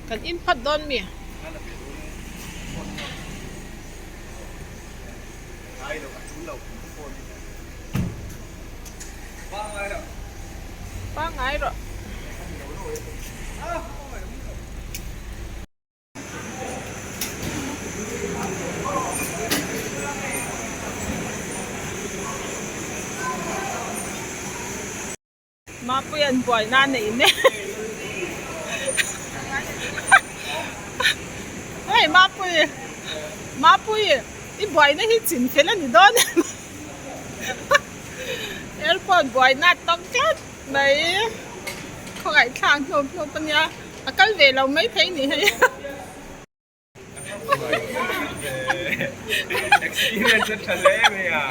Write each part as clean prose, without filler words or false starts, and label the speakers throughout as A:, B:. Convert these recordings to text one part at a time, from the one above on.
A: Kan in phat dawn mi? Pangngai rawh. Mapuia'n buaina a nei mek. Hei Mapui, Mapui i buaina hi chin fel a ni dawn em? Airport buaina a tawk tlat mai. Khawngaihthlak hnawp hnawp a nia. A kal ve lo mai thei ni hei.
B: Experience a tha hle mai a.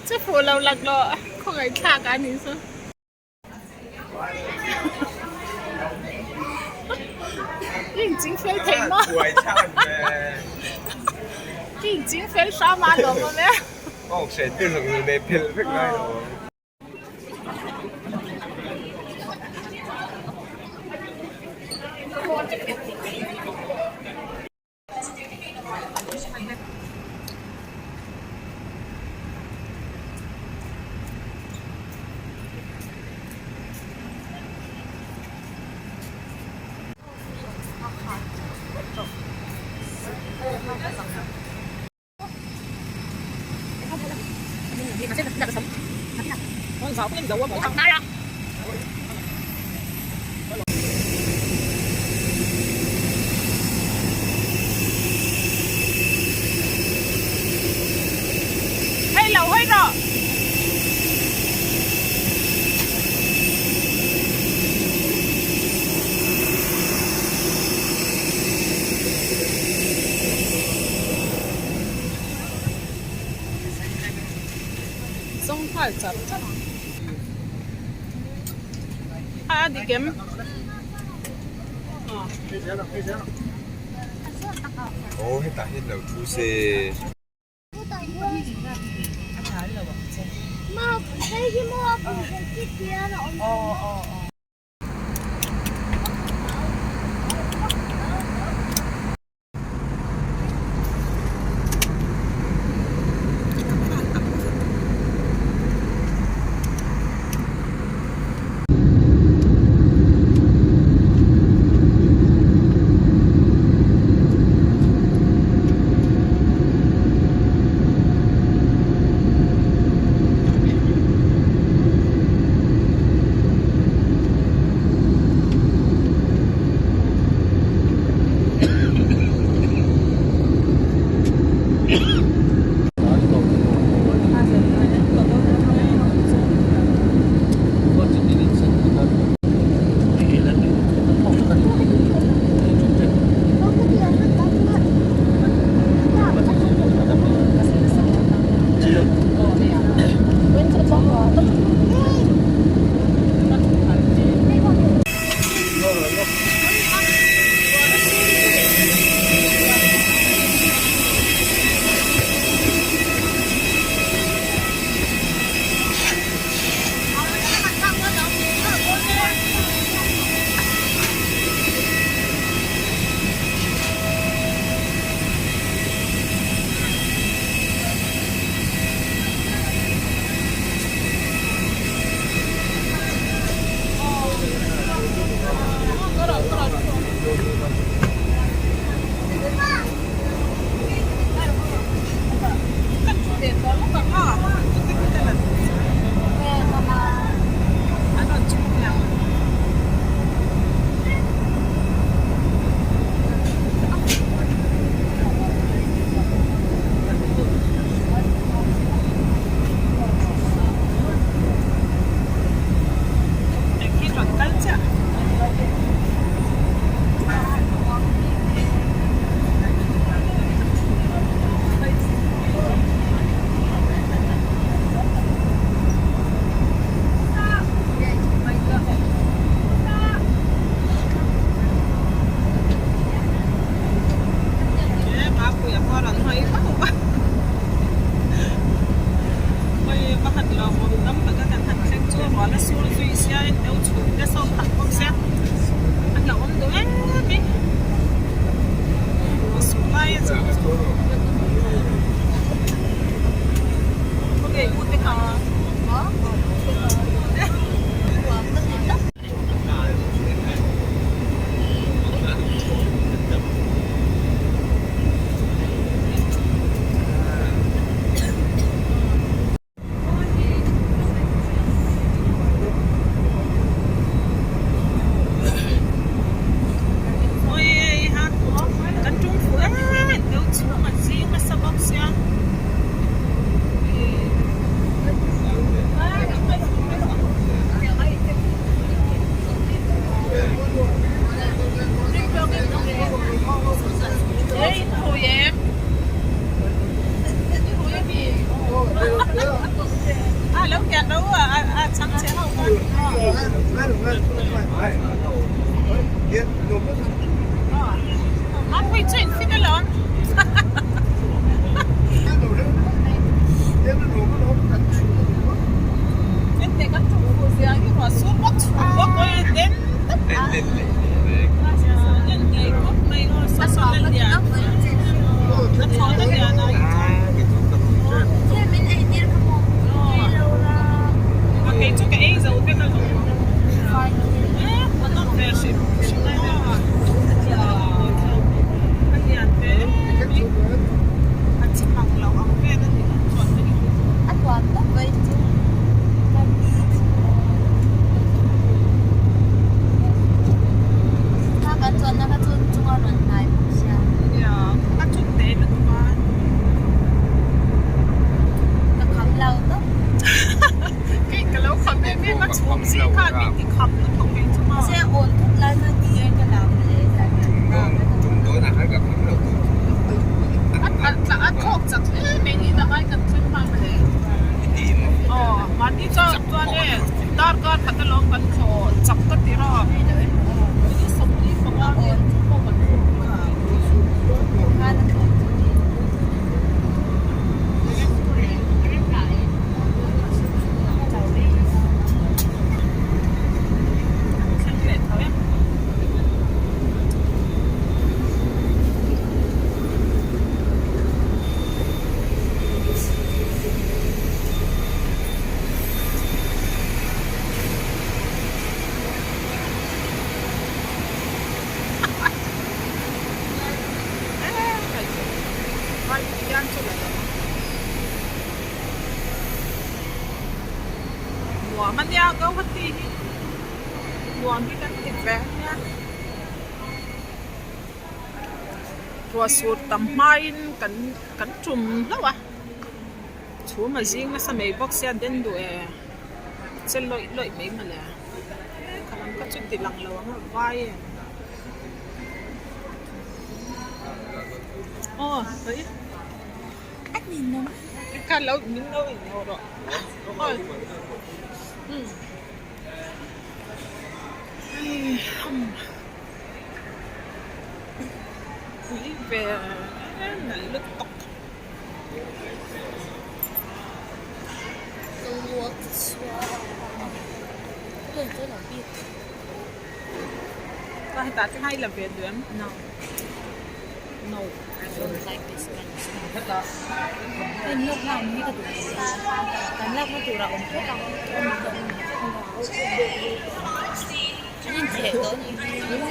A: Che fuh lo lak lo khawngaih thlak a ni chu. I inching fel thei maw?
B: Buai thlak ve.
A: I inching fel hram a lawm awm e.
B: Aw hre te zawng zawng nei phelh vek ngai lo.
A: Hei lo hawi rawh. Zawng nghal char char a dik em?
B: Aw hetah hian lo thu se.
A: Lo a chhang chhe ho kha. A pui chu in fit alawm. Ente kan tum fuh zia hi ruah sur bawk chhum bawk oi den tawp a. En ngei khawp mai aw saw saw na lian a thaw na lian a. Kei chu ka ei zo vek alawm. A nawm ve hrim hrim a. A lian ve mai. A chi mang lo ang vel a ni ang chuan ka ni.
C: A tuam tawp mai chu. Kha kan chuanna kha chu chunga rawn hnai bawk sia.
A: Nia, a chut teh lutuk a.
C: Ka kham lo tawp.
A: Kei ka lo kham em em a, chhum zing khan min ti kham lutuk kei chu maw.
C: Mahse awn thut lai chuan ti hian ka lam leh zan
B: Tum tum dawn ah khan ka kham lo tawp.
A: A thawk chak hle mai ni dangai kan thleng hma mawle.
B: I ti maw?
A: Aw, mahni chuan chuan e darkar khat alawm kan thaw chak ka ti rawh. Ni 45 vel chu pawh kan thaw Thleng leh tho em? Nuam a nia Guwahati hi nuam hi kan ti ve nia. Ruah sur tam hmain kan kan tum hlauh a chhum a zing nasa mai bawk sia den duh e che lawih lawih mai mawle he lam kha chu ti lang lo ang a vai em aw sawi kha lo min lo in hawh rawh aw umm. Pui ve nalh lutuk. Ka hetah te ngai la ve duh em? No. No.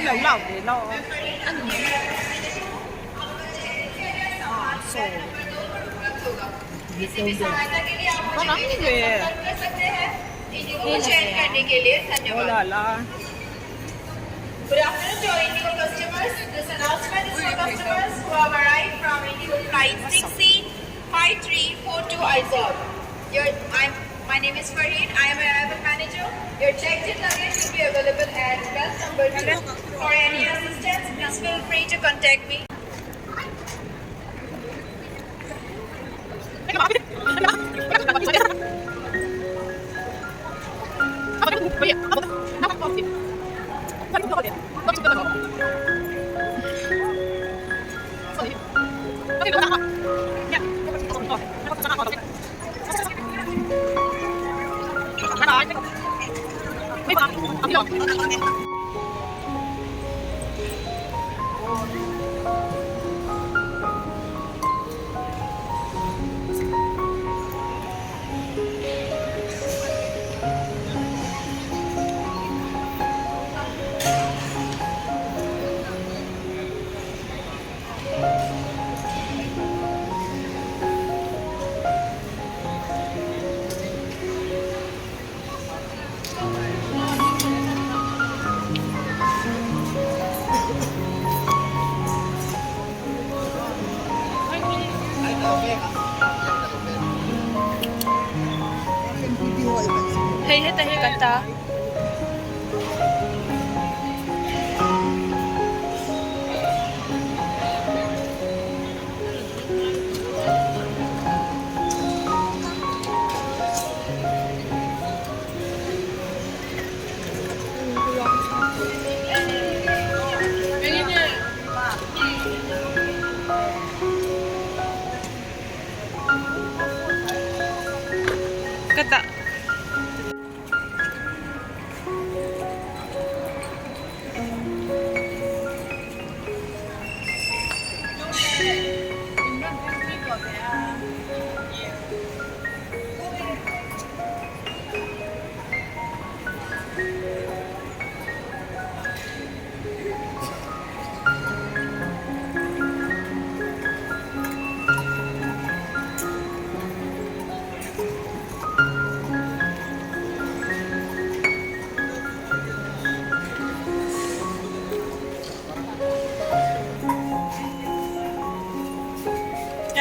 A: Lo lau ve lo. Saw. Ka rang ve. Aw la la.
D: Good afternoon to our Indigo customers. This announcement is for customers who have arrived from Indigo flight 6C5342 Aizawl. Your, I'm, my name is Farheen. I am arrival manager. Your checked-in luggage will be available at belt number 2. For any assistance, please feel free to contact me.
C: Hei heta hi kan ta.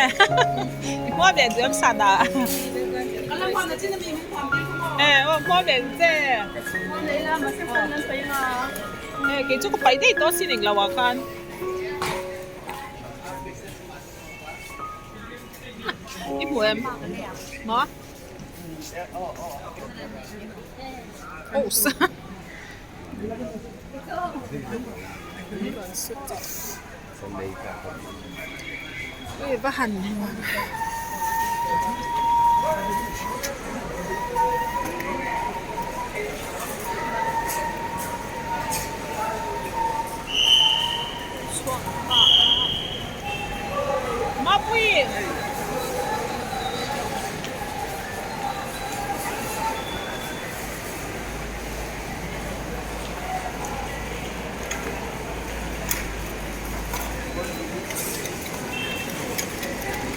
A: I hmuam leh duh em sahdah? E aw hmuam leh duh che. E kei chu ka paih daih tawh sin englo ah khan. I hmu em? Maw? Oh sa. Ui va han chhuak ta a Mapui.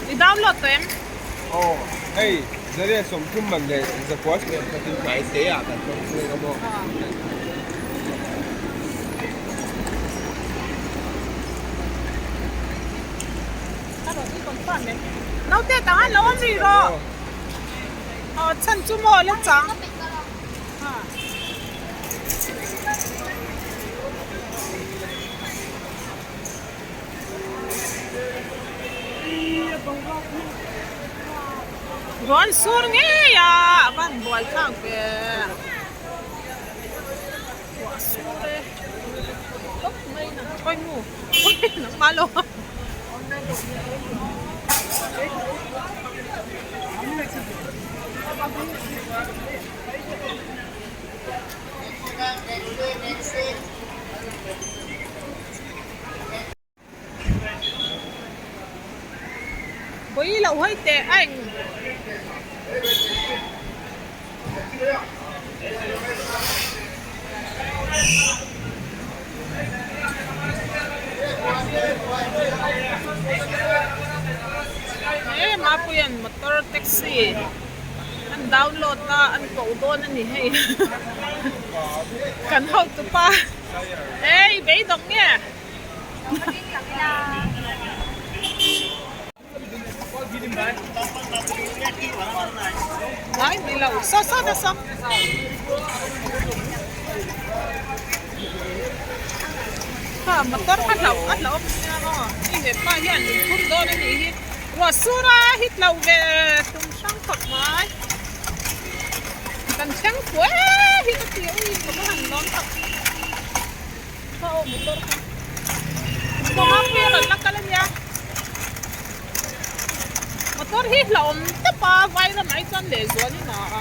A: I download tawh em?
B: Aw, hei Zaria 30 man leh zakua 10 in hnai te ah kan hmang chhung a maw.
A: Naute tang an lo awm rih rawh. Aw chhan chu maw la chang. Rawn sur ngei a a van buai thlak ve ruah sur e tawp mai na khawi mu nangmah lo. Pui loh hawi teh a eng. He Mapuia'n motor taxi an download a an koh dawn a ni hei kan hotupa ei beidawng nge. Ngai ni lo saw saw ta saw. Kha motor kha hlauh a hlauh awm nia aw hei hepa hian min phur dawn a nih hi ruah sur a hit lo ve tum hrang khawp mai kan thleng fuh e hi ka ti ui ka va han lawm tak. Kha aw motor kha kawng a pui a rawn la kal ania motor hi hlauhawm tawp a vai ram ai chuan lehzual in a a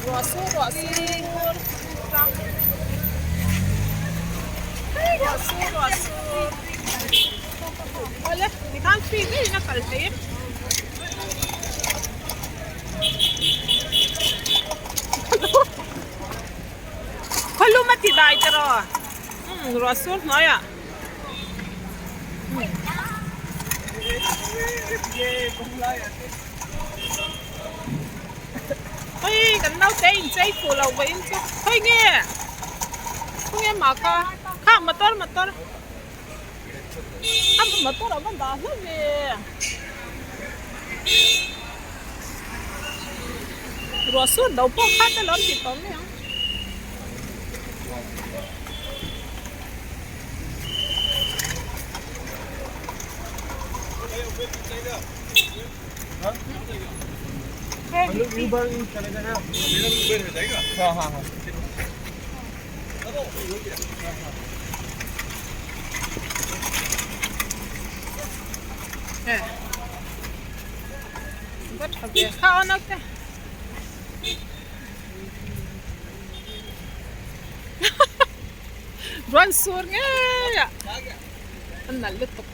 A: ruah sur ruah sur ruah sur ruah sur awle tikhan free ngeiin a kal theih em. Khawlum a ti dai ta rawh umm ruah sur hnuai ah hei kan naute in chei fuh loh vaih in chu khawi nge khawi nge mah kha kha motor motor a motor a va dah hlauh ve. Ruah sur do pawh kha te lo ti tawh mai ang. Va tha ve kha aw naute. Rawn sur ngei a a nalh lutuk.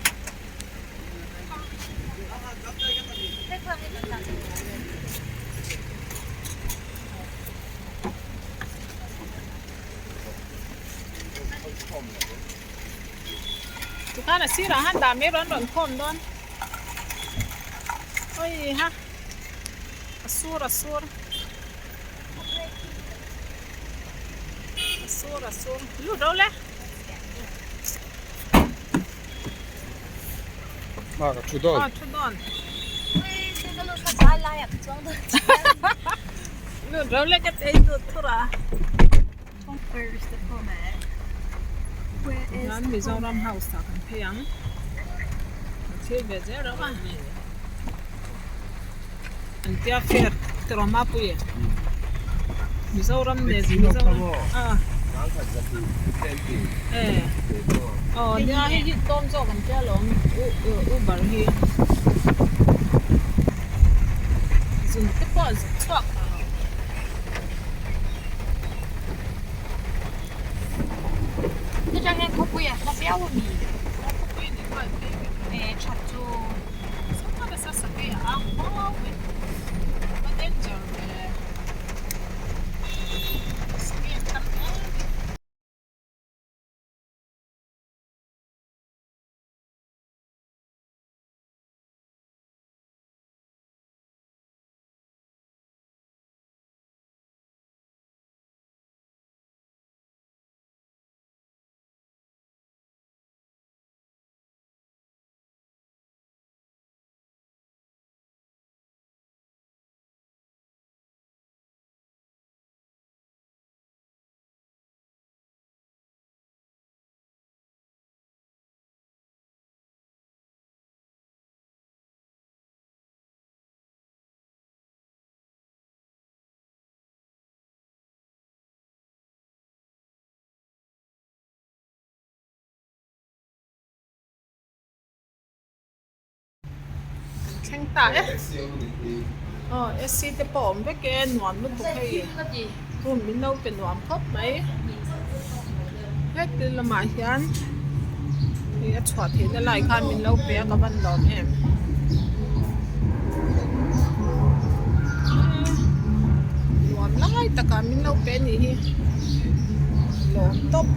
A: Tikhan a sirah han dah mai rawn rawn khawm dawn. Oi ha a sur a sur a sur a sur lut ro le.
B: Hma ka thu dawn.
A: Aw thu dawn. Lut ro le ka chei lut thur a. Chuan Mizoram House ah kan phei ang. Kan thlir ve zel reuh a. An tia fair tiraw Mapuii? Mizoram leh Mizoram a. Aw nia hei hi tlawm zawk an tia lawm Uber hi. Zun te pawh a zuk chhuak ta lo.
C: Chutah hian khawpui a hla viau a mi?
A: Khawpui a ni nghal phei vek.
C: E that chu.
A: Sangha nasa sakei a ang fo mai. A danger ve. Sakei an tam hle mai. Thleng ta e. Aw AC te pawh a awm vek e nuam lutuk hei room min lo pe nuam khawp mai. Heti lamah hian hei a chhuah theihna lai khan min lo pe a ka van lawm em. Nuam lai takah min lo pe a nih hi lawm tawp.